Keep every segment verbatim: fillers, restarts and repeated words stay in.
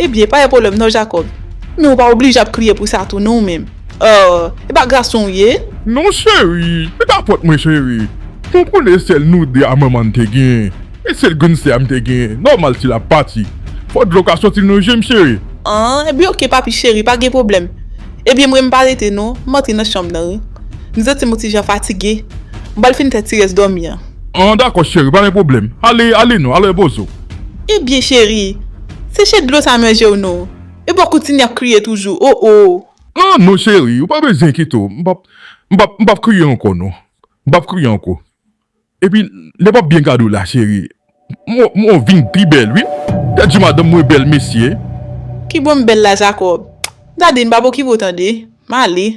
Ebyen, pa gen pwoblèm non, Jakòb. Men ou pa oblije ap kriye pou sa tou non, ou menm. Oh, e pa gason w ye? Non, cheri, se pa fòt mwen, cheri. Konprann, e sèl nou de a manman n te gen. E sèl grann sè a m te gen. Nòmal si l ap pati, fò dlo ka soti nan je m, cheri. An, ebyen, oke, papi cheri, pa gen pwoblèm. Ebyen, mwen, m pa rete non, m antre nan chanm nan, wi. M santi m yon ti jan fatige. M pral fin fè ti rès dòmi an. An, dakò, cheri, pa gen pwoblèm. Ale, ale non, al repoze w. Ebyen, cheri, seche dlo sa nan je w non. Epi w ap kontinye ap kriye toujou. Oh, oh. An, non, cheri, ou pa bezwen enkyete w. M p ap, m p ap, m p ap kriye ankò, non. M p ap kriye ankò. Epi, lè m ap byen gade w la, cheri, m, m vin pi bèl, wi. Tèt di madanm mwen bèl, mesye. Ki bò m bèl la, Jakòb? Gade, m p ap okipe w tande. M ale.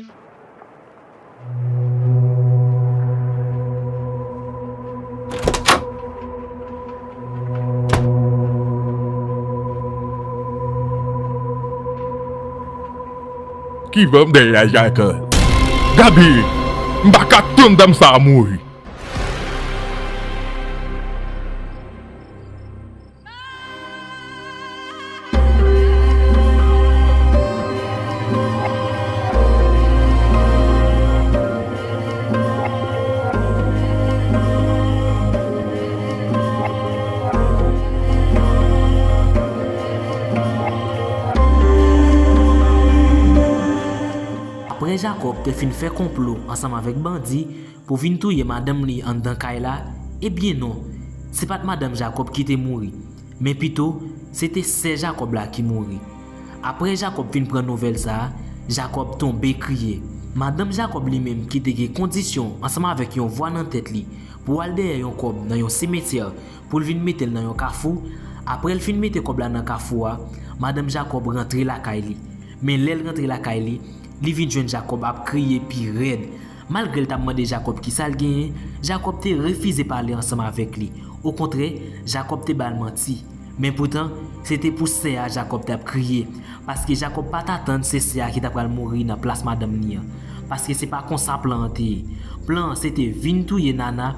Ki vè m dèyè a, Jakòb? Gade, m pa ka tann dam sa a mouri. Apre Jakòb te fin fè konplo ansanm avèk bandi pou vin touye madanm li anndan kay la, ebyen non, se pa t madanm Jakòb ki te mouri, men pito, se te sè Jakòb la ki mouri. Apre Jakòb fin pran nouvèl sa a, Jakòb tonbe kriye. Madanm Jakòb li menm ki te gen kondisyon ansanm avèk yon vwa nan tèt li pou al dèyè yon kòb nan yon simetyè pou l vin mete l nan yon kafou, apre l fin mete kòb la nan kafou a, madanm Jakòb rantre lakay li. Men lè l rantre lakay li, li vin jwenn Jakòb ap kriye pi rèd. Malgre l t ap mande Jakòb kisa l genyen, Jakòb te refize pale ansanm avèk li. Okontrè, Jakòb te ba l manti. Men poutan, se te pou sè a Jakòb t ap kriye, paske Jakòb pa t atann se sè a ki ta pral mouri nan plas madanm li an, paske se pa konsa plan an te ye. Plan an se te vin touye Nana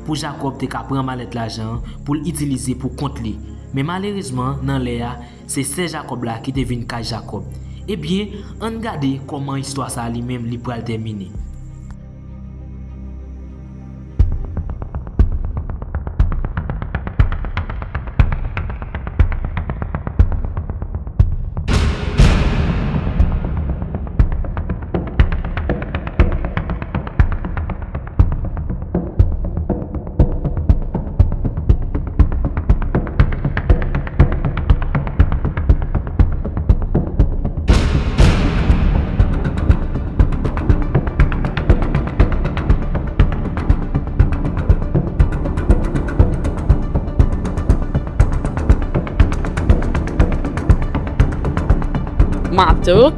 pou Jakòb te ka pran malèt lajan an pou l itilize pou kont li. Men malerezman, nan lè a, se sè Jakòb la ki te vin kay Jakòb. Ebyen, ann gade kòman istwa sa a li menm li pral tèmine. Matant.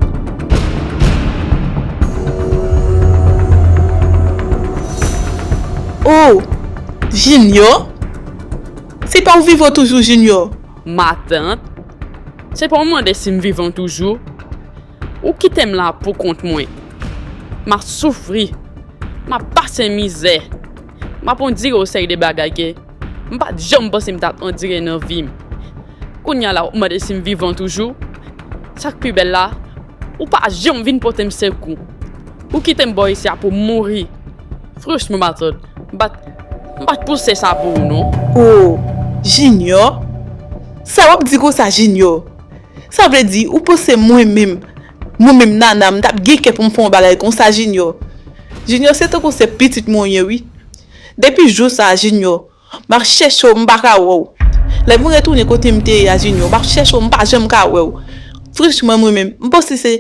Oh, Junior? Se pa w vivan toujou, Junior? Matant, se pa w mande si m vivan toujou? Ou kite m la pou kont mwen. M ap soufri. M ap pase mizè. M ap andire yon seri de bagay ke m pa t janm panse m t ap andire nan vi m. Kounye a la, w ap mande si m vivan toujou? Sa k pi bèl la, ou pa janm vin pote m sekou. Ou kite m bò isi a pou m mouri. Franchman, matant, m pa t, m pa t panse sa pou ou, non. Oh, Junior? Sa w ap di konsa, Junior? Sa vle di, ou panse mwen menm, mwen menm Nana, m t ap gen kè pou m fè yon bagay konsa, Junior? Junior, se tankou se pitit mwen w ye, wi. Depi jou sa a, Junior, m ap chèche w, m pa ka wè w. Lè m retounen kote m te ye a, Junior, m ap chèche w, m pa janm ka wè w. Franchman, mwen menm, m panse se,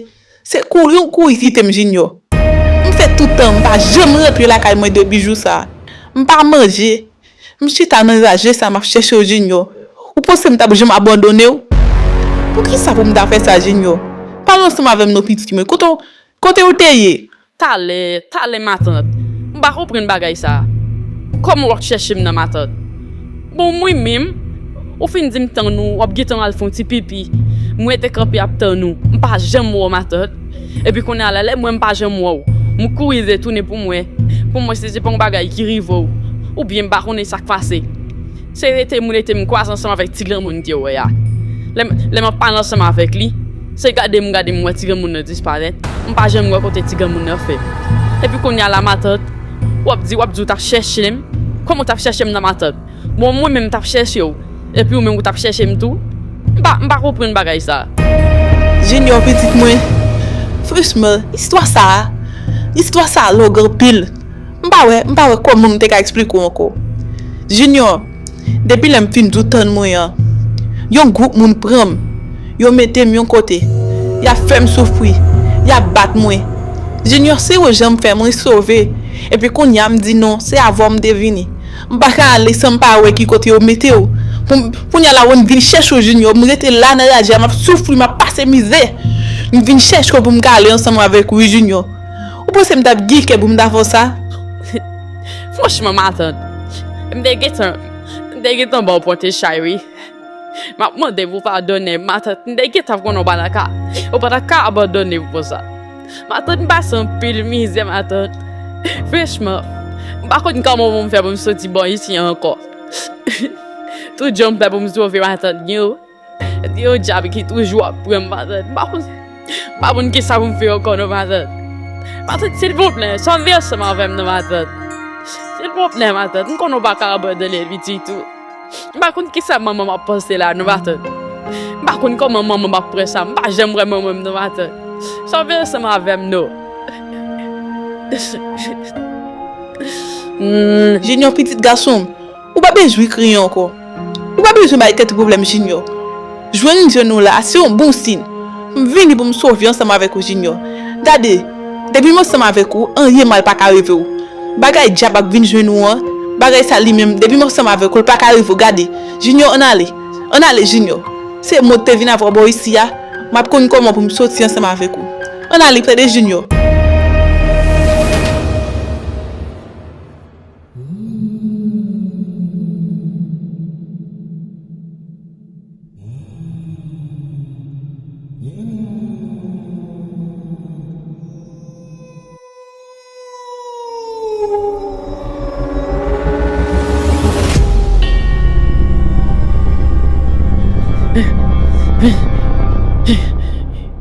se kouri w kouri kite m, Junior. M fè tout tan, m pa janm rantre lakay mwen depi jou sa a. M pa manje. M chita nan raje sa, m ap chèche w, Junior. Ou panse m t ap janm abandone w? Poukisa pou m ta fè sa, Junior? Pale ansanm avè m non, pitit mwen. Kote w, kote w te ye? Talè, talè, matant. M pa konprann bagay sa. Kòman w ap chèche m nan, matant? Bon, mwen menm, ou fin di m tann ou, w ap gentan al fè yon ti pipi. Mwen rete kanpe ap tann ou. M pa janm wè w, matant. Epi kounye a la, lè m wè m pa janm wè w, m kouri retounen pou m wè. Pou m wè si se pa yon bagay ki rive w. Oubyen m pa konnen sa k pase. Se rete m rete m kwaze ansanm avèk ti granmoun ke w wè a. Lè m, lè m ap pale ansanm avèk li, se gade m, gade m, wè ti granmoun nan disparèt. M pa janm wè kote ti granmoun nan fè. Epi kounye a la, matant, w ap di, w ap di w t ap chèche m. Kòman w t ap chèche m nan, matant? Bon, mwen menm m t ap chèche w. Epi ou menm ou t ap chèche m tou. M pa, m pa konprann bagay sa. Junior, pitit mwen. Franchman, istwa sa a, istwa sa a long anpil. M pa wè, m pa wè kòman m te ka eksplike w ankò. Junior, depi lè m fin di w tann mwen an, yon gwoup moun pran m, yo mete m yon kote, y ap fè m soufri, y ap bat mwen. Junior, se yo jan m fè mwen sove. Epi kounye a m di non, se avè w m te vini. M pa ka ale san m pa wè ki kote yo mete w. Pou m, kounye a la, wè m vin chèche w, Junior. M rete la nan raje a, m ap soufri, m ap pase mizè. M vin chèche w pou m ka ale ansanm avèk ou, wi, Junior. Ou panse m t ap gen kè pou m ta fè w sa? Franchman, matant, m te gentan, m te gentan ba w pwente chay, wi. M ap mande pou w padone m, matant, m te gentan konnen w pa ta ka, w pa ta ka abandone m konsa. Matant, m pase anpil mizè, matant. Franchman, m pa konn kòman pou m fè pou m soti bò isi a ankò. Tout jan m fè pou m sove, matant, gen yo, gen yon dyab ki toujou ap pran m, matant. M pa konn, m pa konn kisa pou m fè ankò non, matant. Matant, silvouplè, sove ansanm avè m non, matant. Silvouplè, matant, m konnen w pa ka abandone m ditou. M pa konn kisa manman m ap panse la non, matant. M pa konn kòman manman m ap pran sa. M pa janm wè manman m non, matant. Sove ansanm avè m non. Hmm, Junior, pitit gason m, ou pa bezwen kriye ankò. Ou pa bezwen bay tèt ou pwoblèm, Junior. Jwenn jwenn ou la, se yon bon siy. M vini pou m sove ansanm avèk ou, Junior. Gade, depi m ansanm avèk ou, anyen mal pa ka rive w. Bagay dyab ap vin jwenn ou an, bagay sa li menm, depi m ansanm avèk ou, l pa ka rive w. Gade, Junior, ann ale. Ann ale, Junior. Se mwen k te vin avè w bò isi a, m ap konn kòman pou m soti ansanm avèk ou. Ann ale, tande, Junior.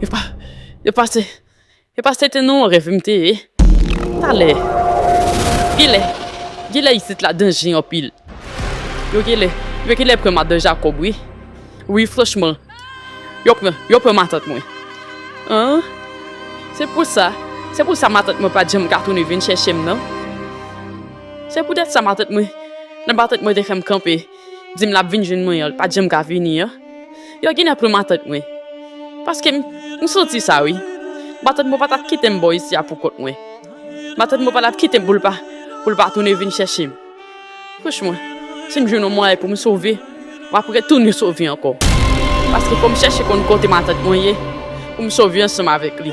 Yo pa, yo pase. E pa se te nan yon rèv m te ye. Talè. Genlè, genlè isit la danje anpil. Yo genlè, yo genlè pran madan Jakòb, wi. Wi, franchman. Yo pran, yo pran matant mwen. An? Se pou sa, se pou sa matant mwen pa t janm ka tounen vin chèche m nan. Se poutèt sa matant mwen, lè matant mwen te fè m kanpe, di m l ap vin jwenn mwen an, l pa t janm ka vini an. Yo genlè pran matant mwen. Paske m, m santi sa wi. Matant mwen pa t ap kite m bò isi a pou kont mwen. Matant mwen pa t ap kite m pou l pa, pou l pa tounen vin chèche m. Franchman, si m jwenn yon mwayen pou m sove, m ap retounen sove ankò. Paske fò m chèche konn kote matant mwen ye, pou m sove ansanm avèk li.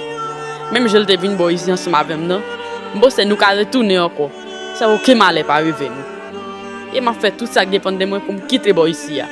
Menm jan l te vin bò isi ansanm avè m nan, m panse nou ka retounen ankò, san okenn malè pa rive nou. E m ap fè tout sa k depann de mwen pou m kite bò isi a.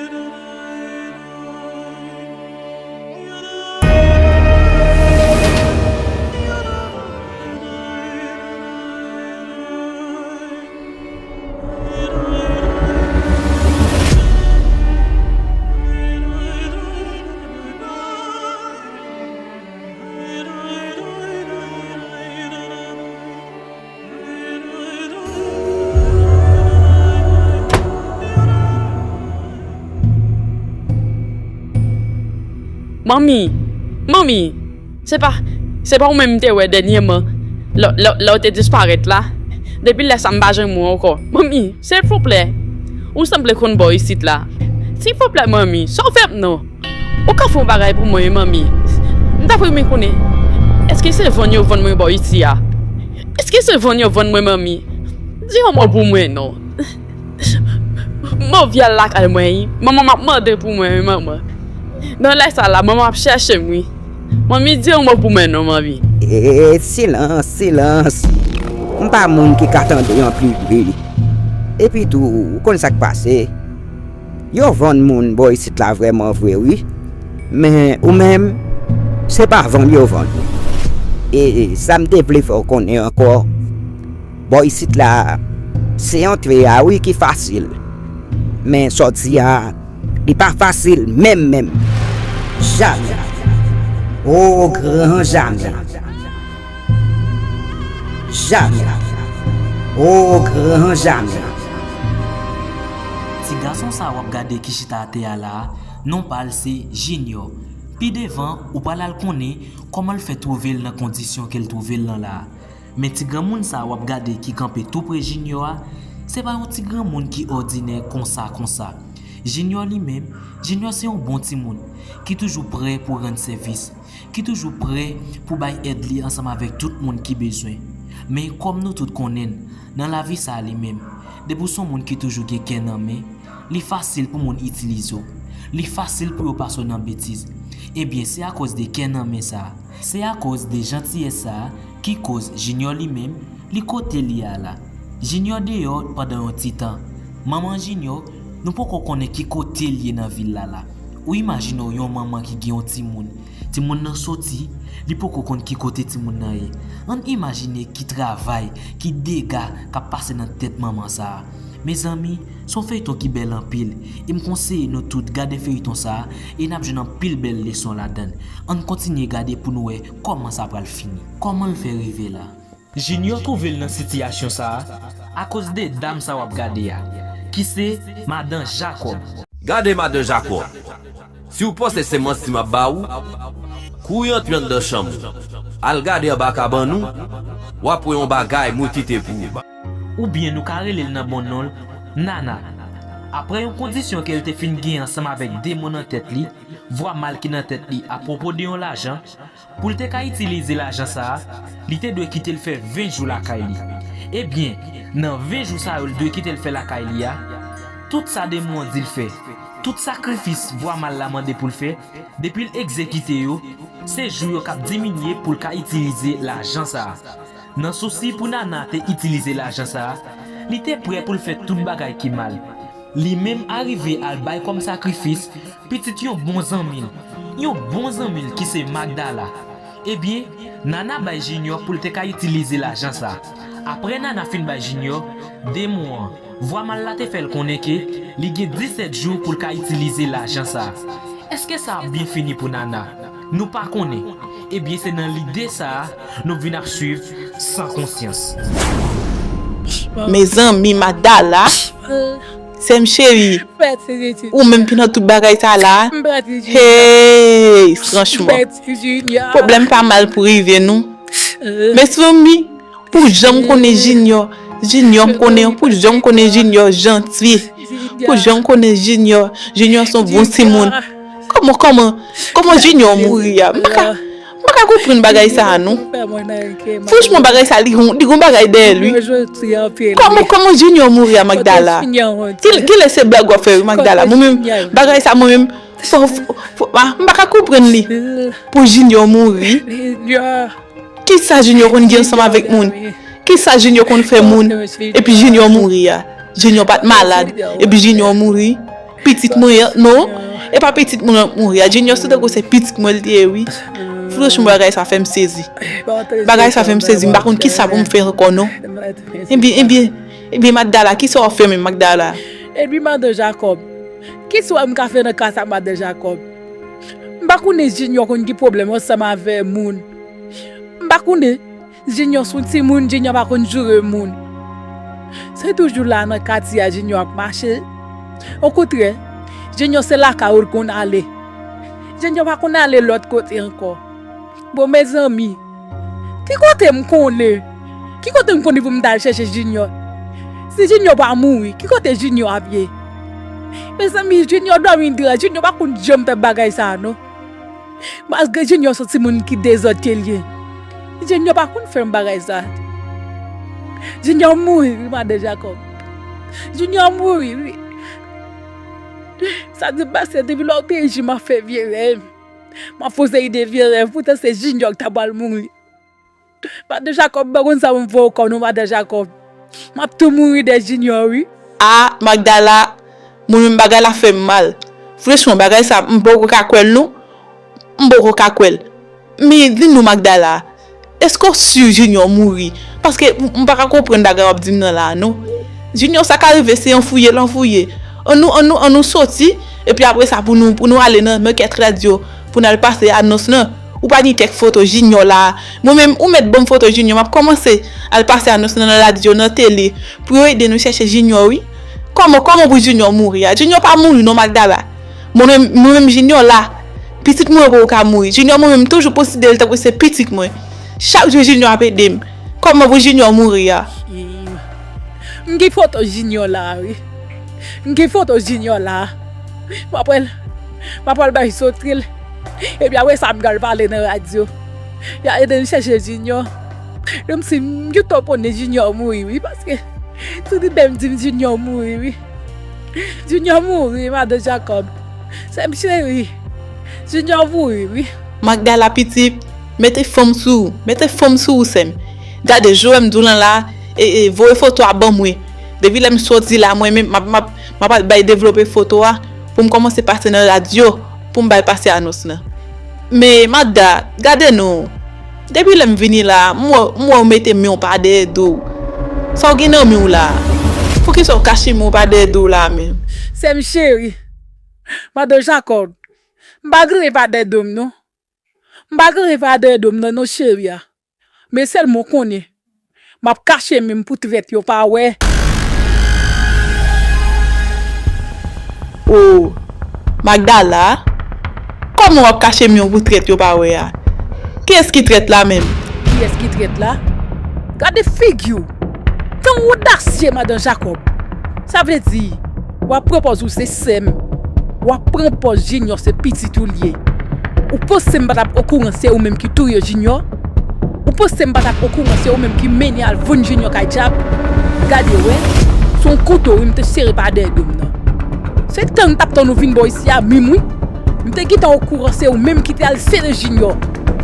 Manmi, manmi, se pa, se pa ou menm m te wè dènyèman, lè, lè, lè w te disparèt la? Depi lè sa m pa janm wè w ankò. Manmi, silvouplè, ou sanble konn bò isit la. Silvouplè, manmi, sove m non. Ou ka fè yon bagay pou mwen, wi, manmi. M ta renmen konnen, èske se vann yo vann mwen bò isi a? Èske se vann yo vann mwen, manmi? Di yon mo pou mwen, non. Move al lakay mwen, wi. Manman m ap mande pou mwen, wi, manman. Nan lè sa la, manman ap chèche m, wi. Manmi, di yon mo pou mwen, non, manmi. E, silans, silans. M pa moun ki ka tande yon pli bri. Epi tou, ou konn sa k pase? Yo vann moun bò isit la vrèman vre, wi. Men ou menm, se pa vann yo vann ou. E sa m te vle fè w konnen ankò, bò isit la, se antre a, wi, ki fasil. Men sòti a, li pa fasil menm, menm. Jamè. O gran jamè. Jamè. O gran jamè. Ti gason sa w ap gade ki chita atè a la a, non pa l se Junior. Pi devan, ou pral al konnen kòman l fè twouve l nan kondisyon ke l twouve l lan la a. Men ti granmoun sa a w ap gade ki kanpe tou pre Junior a, se pa yon ti granmoun ki òdinè konsa konsa. Junior li menm, Junior se yon bon timoun ki toujou prè pou rann sèvis, ki toujou prè pou bay èd li ansanm avèk tout moun ki bezwen. Men kòm nou tout konnen n, nan lavi sa a li menm, depi w se yon moun ki toujou gen kè nan men, li fasil pou moun itilize w. Li fasil pou yo pase w nan betiz. Ebyen, se akoz de kè nan men sa a, se akoz de jantiyès sa a ki koz Junior li menm, li kote l ye a la. Junior deyò pandan yon ti tan. Manman Junior, nou poko konnen ki kote l ye nan vil la la. Ou imajine w yon manman ki gen yon timoun. Timoun nan soti, li poko konn ki kote timoun nan ye. Ann imajine ki travay, ki dega k ap pase nan tèt manman sa a. Mezanmi, se yon feyton ki bèl anpil, e m konseye nou tout gade feyton sa a, e n ap jwenn anpil bèl leson ladan l. Ann kontinye gade pou n wè kòman sa pral fini. Kòman l fè rive la? Junior twouve l nan sitiyasyon sa a akoz de dam sa w ap gade a, ki se Madan Jacob. Gade Madan Jacob. Si w panse se manti m ap ba ou, kouri antre anndan chanm ou. Al gade anba kabann ou, w ap wè yon bagay mwen kite pou ou. Oubyen nou ka rele l nan bon non l, Nana. Apre yon kondisyon ke l te fin gen ansanm avèk demon nan tèt li, vwa mal ki nan tèt li apwopo de yon lajan, pou l te ka itilize lajan sa a, li te dwe kite l fè ven jou lakay li. Ebyen, nan ven jou sa yo l dwe kite l fè lakay li a, tout sa demon an di l fè, tout sakrifis vwa mal la mande pou l fè, depi l egzekite yo, se jou yo k ap diminye pou l ka itilize lajan sa a. Nan sousi pou Nana te itilize lajan sa a, li te prè pou l fè tout bagay ki mal. Li menm arive al bay kòm sakrifis pitit yon bon zanmi l, yon bon zanmi l ki se Magdala. Ebyen, Nana bay Junior pou l te ka itilize lajan sa a. Apre Nana fin bay Junior, demon an, vwa mal la te fè l konnen ke li gen disèt jou pou l ka itilize lajan sa a. Èske sa ap byen fini pou Nana? Nou pa konnen. Ebyen, se nan lide sa a nou vin ap swiv San Konsyans. Mezanmi, Magdala, sè m cheri, ou menm ki nan tout bagay sa la. Hey, franchman, pwoblèm pa mal pou rive nou. Mezanmi, pou jan m konnen Junior, Junior m konnen, pou jan m konnen Junior janti, pou jan m konnen Junior, Junior se yon bon timoun. Kòman, kòman, kòman Junior mouri a? M pa ka, m pa ka konprann bagay sa a, non. Franchman, bagay sa a, li gon, li gon bagay dèyè l, wi. Kòman, kòman Junior mouri a, Magdala? Ki, kilè se blag w ap fè, wi, Magdala? Mwen menm, bagay sa, mwen menm, fò, fò, fò, ah, m pa ka konprann li. Pou Junior mouri. Kisa Junior konn gen ansanm avèk moun? Kisa Junior konn fè moun? Epi Junior mouri a. Junior pa t malad. Epi Junior mouri. Pitit mwen an, non. E pa pitit mwen an mouri a. Junior se tankou se pitit mwen li te ye, wi. Franchman, bagay sa fè m sezi. Bagay sa fè m sezi. M pa konn kisa pou m fè ankò, non. Ebyen, ebyen, ebyen, Magdala, kisa w ap fè menm, Magdala? Epi, Madan Jacob, kisa w wè m ka fè nan ka sa, Madan Jacob? M pa konnen Junior konn gen pwoblèm ansanm avè moun. M pa konnen. Junior se yon timoun, Junior pa konn joure moun. Se toujou la nan katye a Junior ap mache. Okontrè, Junior se lakay ou l konn ale. Junior pa konn ale lòt kote ankò. Bon, mezanmi, ki kote m konnen? Ki kote m konnen pou m ta al chèche Junior? Si Junior pa mouri, ki kote Junior ap ye? Mezanmi, Junior dòmi dra, Junior pa konn janm fè bagay sa a, non. Malgre Junior se yon timoun ki dezòd ke l ye, Junior pa konn fè m bagay sa. Junior mouri, wi, Madan Jacob. Junior mouri, wi. Sa di pase depi lè w te jwenn m ap fè vye rèv. M ap fè yon seri de vye rèv, poutan se Junior ki ta pral mouri. Madan Jacob, m pa konn sa pou m fè ankò non, Madan Jacob. M ap tou mouri dèyè Junior, wi. A, Magdala, mwen menm bagay la fè m mal. Franchman, bagay sa, m poko ka kwè l non. M poko ka kwè l. Men, di nou, Magdala, èske w si Junior mouri? Paske m, m pa ka konprann bagay w ap di m nan la a, non. Junior, sa ka rive, se anfouye l anfouye. Annou, annou, annou soti, epi apre sa, pou nou, pou nou ale nan Mèkèt Radyo, pou n al pase anons lan. Ou pa ni kèk foto Junior la. Mwen menm, ou mèt ban m foto Junior, m ap kòmanse al pase anons lan nan radyo, nan tele, pou yo ede nou chèche Junior, wi. Kòman, kòman pou Junior mouri a? Junior pa mouri non, Magdala. Mwen menm, mwen menm Junior la. Pitit mwen poko ka mouri. Junior mwen menm toujou konsidere l tankou se pitit mwen. Chak jou Junior ap ede m. Kòman pou Junior mouri a? M gen foto Junior la, wi. M gen foto Junior la. M ap pral, m ap pral bay sotri l. Epi apre sa, m pral pale nan radyo. Y a ede n chèche Junior. Menm si m gentan konnen Junior mouri, wi, paske tout moun menm di m Junior mouri, wi. Junior mouri, madan Jacob. Sè m cheri, Junior mouri, wi. Magdala pitit, mete fòm sou ou, mete fòm sou ou, sè m. Gade, jan m di w lan la, e, e, voye foto a ban mwen. Depi lè m soti la, mwen menm, m ap, m ap, m ap al bay devlope foto a pou m kòmanse pase nan radyo, pou m bay pase anons lan. Men, Magda, gade non. Depi lè m vini la, m wè, m wè w mete men w pa dèyè do w. Sa w gen nan men w la? Poukisa w kache men w pa dèyè do w la menm? Sè m cheri, madan Jacob, m pa gen anyen pa dèyè do m non. M pa gen anyen pa dèyè do m nan non, cheri a. Men sèlman w konnen, m ap kache men m pou trèt yo pa wè. O, Magdala, kòman w ap kache men w pou trèt yo pa wè a? Kiyès ki trèt la menm? Kiyès ki trèt la? Gade figi w! Tan w odasye, madan Jacob! Sa vle di, w ap pran pòz ou se sè m, w ap pran pòz Junior se pitit ou l ye. Ou panse m pa t ap okouran se ou menm ki touye Junior? Ou panse m pa t ap okouran se ou menm ki mennen al vann Junior kay dyab? Gade wè, se yon kouto wi m te sere pa dèyè do m nan. Se tan m t ap tann ou vin bò isi a menm wi. M te gentan okouran se ou menm ki te al sere Junior.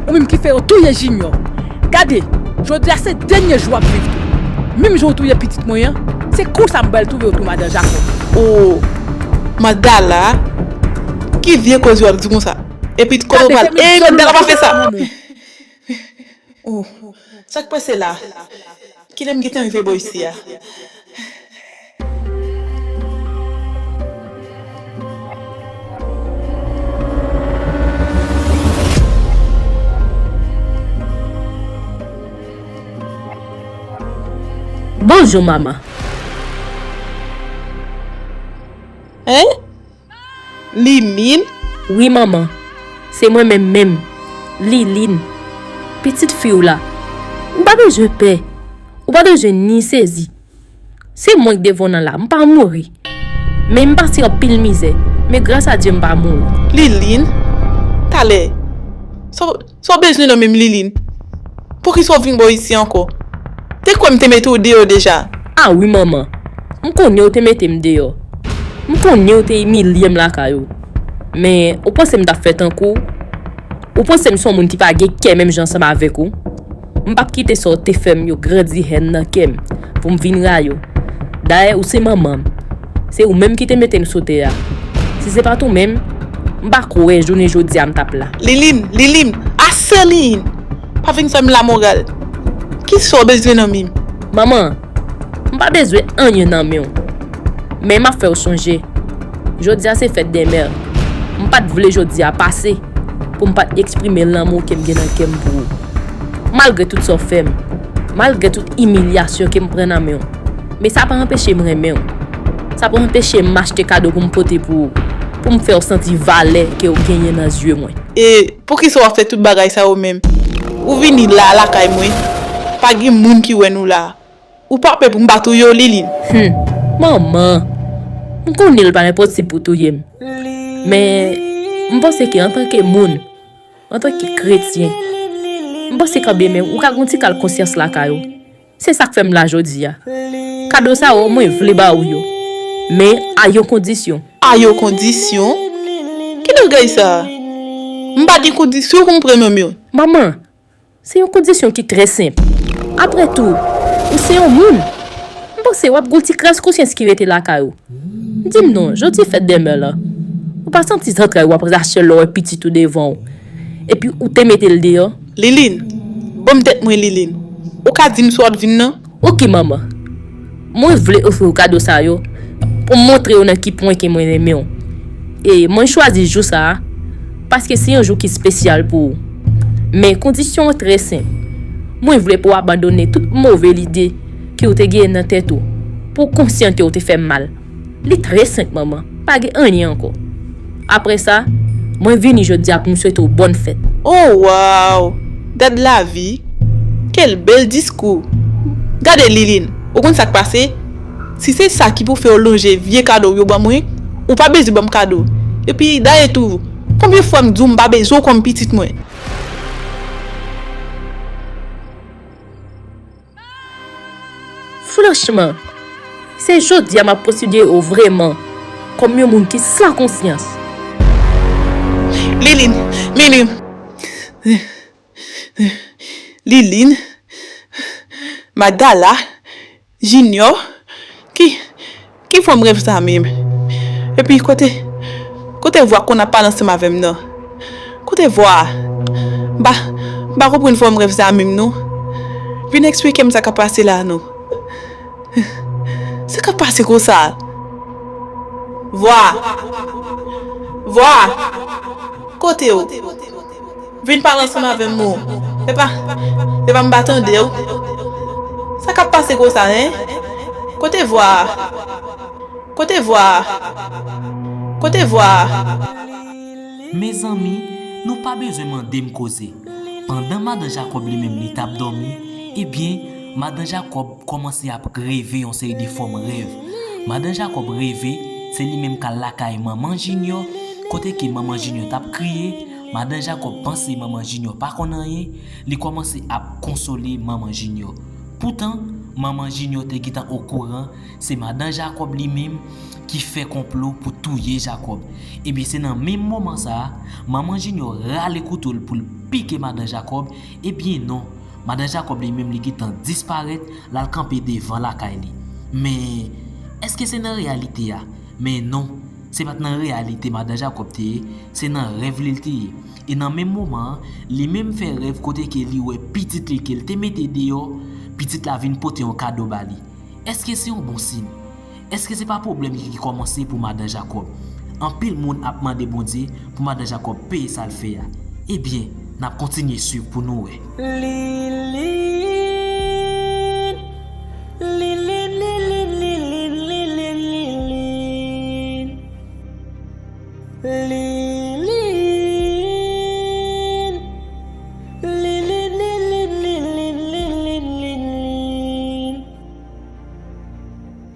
Ou menm ki fè yo touye Junior. Gade, jodi a se dènye jou w ap viv tou. Menm jan w touye pitit mwen an, se konsa m pral touye w tou, madan Jacob. O, Magdala, ki vye koze w ap di konsa? Epi kote w pral? Ey, Magdala, pa fè sa! O, sa k pase la? Kilè m gentan rive bò isi a? Bonjou, manman. Hein? Liline? Wi, manman. Se mwen menm menm. Liline. Pitit fi w la. Ou pa bezwen pè. Ou pa bezwen ni sezi. Se mwen k devan w nan la. M pa mouri. Men m pase anpil mizè. Men gras a Dye m pa mouri. Liline? Talè. Sa w, sa w bezwen nan men m, Liline? Poukisa w vin bò isi ankò? Te kwè m te mete w deyò deja. A wi, manman. M konnen w te mete m deyò. M konnen w te imilye m lakay ou. Men, ou panse m t ap fè tankou w? Ou panse m se yon moun ki pa gen kè menm jan ansanm avèk ou? M p ap kite sa w te fè m yo grandi hèn nan kè m pou m vin rayi w. Dayè, ou se manman m. Se ou menm ki te mete m sou tè a. Si se pa t ou menm, m pa kwè jounen jodi a m t ap la. Liline, Liline, ase Liline! Pa vin fè m lamoral. Kisa w bezwen nan men m? Manman, m pa bezwen anyen nan men w. Men m ap fè w sonje. Jodi a se fèt dè mè. M pa t vle jodi a pase pou m pa t eksprime lanmou ke m gen nan kè m pou ou. Malgre tout sa w fè m, malgre tout imilyasyon ke m pran nan men w, men sa pa anpeche m renmen w. Sa pa anpeche m achte kado pou m pote pou ou, pou m fè w santi valè ke w genyen nan zye mwen. E poukisa w ap fè tout bagay sa yo menm? Ou vini la, lakay mwen, pa gen moun ki wè nou la. Ou pa pè pou m pa touye w, Liline? Hum, manman, m konnen l pa enposib pou touye m. Men, m panse ke antanke moun, antanke kretyen, m panse kanmenm ou ka gen yon ti kal konsyans lakay ou. Se sa k fè m la jodi a. Kado sa yo, mwen vle ba ou yo. Men, a yon kondisyon. A yon kondisyon? Ki bagay sa? M pa gen kondisyon pou m pran nan men w. Manman, se yon kondisyon ki trè senp. Apre tou, ou se yon moun. M panse w ap gen yon ti kras konsyans ki rete lakay ou. Di m non, jodi fèt dè mè la, ou pa santi zantray w ap rache lè w wè pitit ou devan w, epi ou te mete l deyò? Liline, ban m tèt mwen, Liline. Ou ka di m sa w ap vin nan? Oke, manman. Mwen vle ofri w kado sa yo pou m montre w nan ki pwen ke mwen renmen w. E mwen chwazi jou sa a, paske se yon jou ki espesyal pou ou. Men kondisyon an trè senp. Mwen vle pou w abandone tout move lide ke w te genyen nan tèt ou, pou w konsyan ke w te fè m mal. Li trè senp, manman. Pa gen anyen ankò. Apre sa, mwen vini jodi a pou m swete w bòn fèt. Oh, wow! Gad lavi! Quel bel discours! Gade, Liline, ou konn sa k pase? Si se sa ki pou fè w lonje vye kado w yo ban mwen, ou pa bezwen ban m kado. Epi, dayè tou, konbyen fwa m di w m pa bezwen w kòm pitit mwen? Franchman, se jodi a m ap konsidere w vrèman kòm yon moun ki san konsyans. Liline, Liline, Liline, Magdala, Junior, ki, ki fòm rèv sa menm? Epi kote, kote vwa konn ap pale ansanm avè m nan? Kote vwa a? M pa, m pa konprann fòm rèv sa menm non. Vin eksplike m sa k ap pase la non. Sa k ap pase konsa? Vwa! Vwa! Kote w? Vin pale ansanm avè m non. Epa, epa m pa tande w. Sa k ap pase konsa, en? Kote vwa a? Kote vwa a? Kote vwa a? Mezanmi, nou pa bezwen mande m koze. Pandan madan Jakòb li menm li t ap dòmi, ebyen, madan Jakòb kòmanse ap reve yon seri de fòm rèv. Madan Jakòb reve, se li menm k al lakay manman Junior, kote ke manman Junior t ap kriye. Madan Jakòb panse manman Junior pa konn anyen, li kòmanse ap konsole manman Junior. Poutan, manman Junior te gentan okouran, se madan Jakòb li menm ki fè konplo pou touye Jakòb. Ebyen, se nan menm moman sa a, manman Junior rale kouto l pou l pike madan Jakòb. Ebyen non, madan Jakòb li menm li gentan disparèt, l al kanpe devan lakay li. Men, èske se nan reyalite a? Men non, se pa t nan reyalite madan Jakòb te ye, se nan rèv li l te ye. E nan menm moman an, li menm fè rèv kote ke li wè pitit li ke l te mete deyò, pitit la vin pote yon kado ba li. Èske se yon bon siy? Èske se pa pwoblèm ki kòmanse pou madan Jakòb? Anpil moun ap mande Bondye pou madan Jakòb peye sa l fè a. Ebyen, n ap kontinye swiv pou nou wè. Lili.